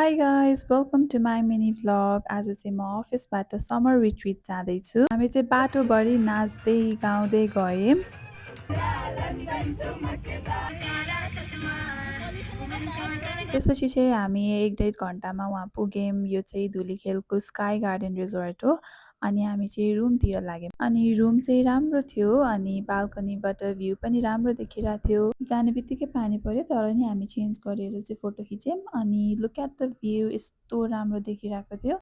Hi guys, welcome to my mini vlog. आज चाहिँ म अफिसबाट समर रिट्रिट जाँदैछु। हामी चाहिँ बाटोभरि नाच्दै गाउँदै गयौँ। त्यसपछि चाहिँ हामी 1-1.5 घन्टामा वहाँ पुग्यौँ। यो चाहिँ धुलीखेलको स्काई गार्डन रिजोर्ट हो। अनि हामी चाहिँ रुमतिर लाग्यौँ। अनि रुम चाहिँ राम्रो थियो अनि बाल्कनीबाट भ्यू पनि राम्रो देखिरहेको थियो। जाने बित्तिकै पानी पर्यो तर नि हामी चेन्ज गरेर चाहिँ फोटो खिच्यौँ अनि लुक एट द भ्यू यस्तो राम्रो देखिरहेको थियो।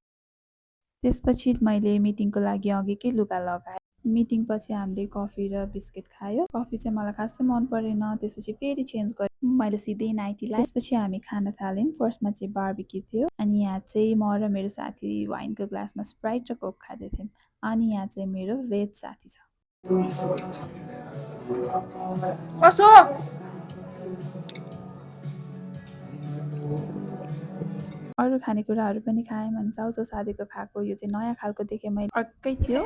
त्यसपछि मैले मिटिङको लागि अघिकै लुगा लगाएँ। मिटिङपछि हामीले कफी र बिस्किट खायो। कफी चाहिँ मलाई खासै मन परेन। त्यसपछि फेरि चेन्ज गरेँ। मैले सिधै नाइटी लगाएँ। त्यसपछि हामी खाना थाल्यौँ। फर्स्टमा चाहिँ बार्बिक्यू थियो अनि यहाँ चाहिँ म र मेरो साथी वाइनको ग्लासमा स्प्राइट र कोक खाँदै थियौँ। अनि यहाँ चाहिँ मेरो भेज साथी छ। कसो अरू खानेकुराहरू पनि खायौँ अनि चाउचाउ साधेको खाएको यो चाहिँ नयाँ खालको देखेँ मैले अर्कै थियो।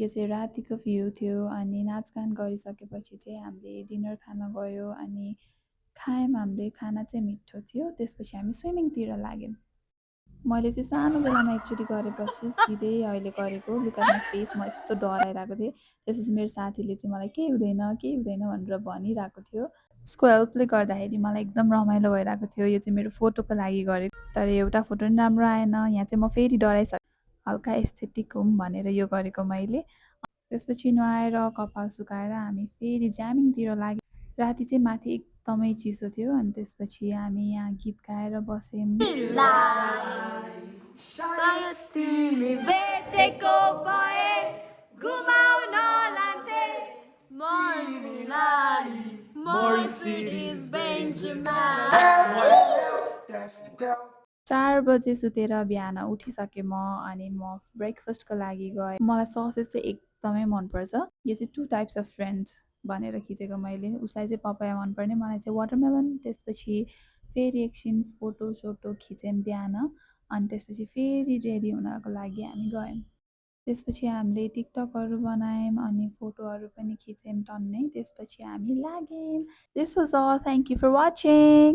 यो चाहिँ रातिको भ्यू थियो अनि नाचगान गरिसकेपछि चाहिँ हामीले डिनर खान गयो अनि खायौँ। हामीले खाना चाहिँ मिठो थियो। त्यसपछि हामी स्विमिङतिर लाग्यौँ। मैले चाहिँ सानो बेलामा एकचोटि गरेपछि सिधै अहिले गरेको लुक एट माई फेस म यस्तो डराइरहेको थिएँ। त्यसपछि मेरो साथीले चाहिँ मलाई केही हुँदैन केही हुँदैन भनेर भनिरहेको थियो। उसको हेल्पले गर्दाखेरि मलाई एकदम रमाइलो भइरहेको थियो। यो चाहिँ मेरो फोटोको लागि गरेको तर एउटा फोटो पनि राम्रो आएन। यहाँ चाहिँ म फेरि डराइसकेँ। हल्का एस्थेटिक हुँ भनेर यो गरेको मैले। त्यसपछि नुहाएर कपाल सुकाएर हामी फेरि ज्यामिङतिर लाग्यौँ। राति चाहिँ माथि एकदमै चिसो थियो अनि त्यसपछि हामी यहाँ गीत गाएर बस्यौँ। सायद तिमी भेटेको भए घुमाउन लान्थे मर्सीलाई मर्सिडिज बेन्चमा। 4 बजे सुतेर बिहान उठिसकेँ म अनि म ब्रेकफास्टको लागि गएँ। मलाई ससेज चाहिँ एकदमै मनपर्छ। यो चाहिँ 2 टाइप्स अफ फ्रेन्ड्स भनेर खिचेको मैले। उसलाई चाहिँ पपाया मनपर्ने मलाई चाहिँ वाटरमेलन। त्यसपछि फेरि एकछिन फोटोसोटो खिच्यौँ बिहान अनि त्यसपछि फेरि रेडी हुनको लागि हामी गयौँ। त्यसपछि हामीले टिकटकहरू बनायौँ अनि फोटोहरू पनि खिच्यौँ टन्नै। त्यसपछि हामी लाग्यौँ। This was all. Thank you for watching.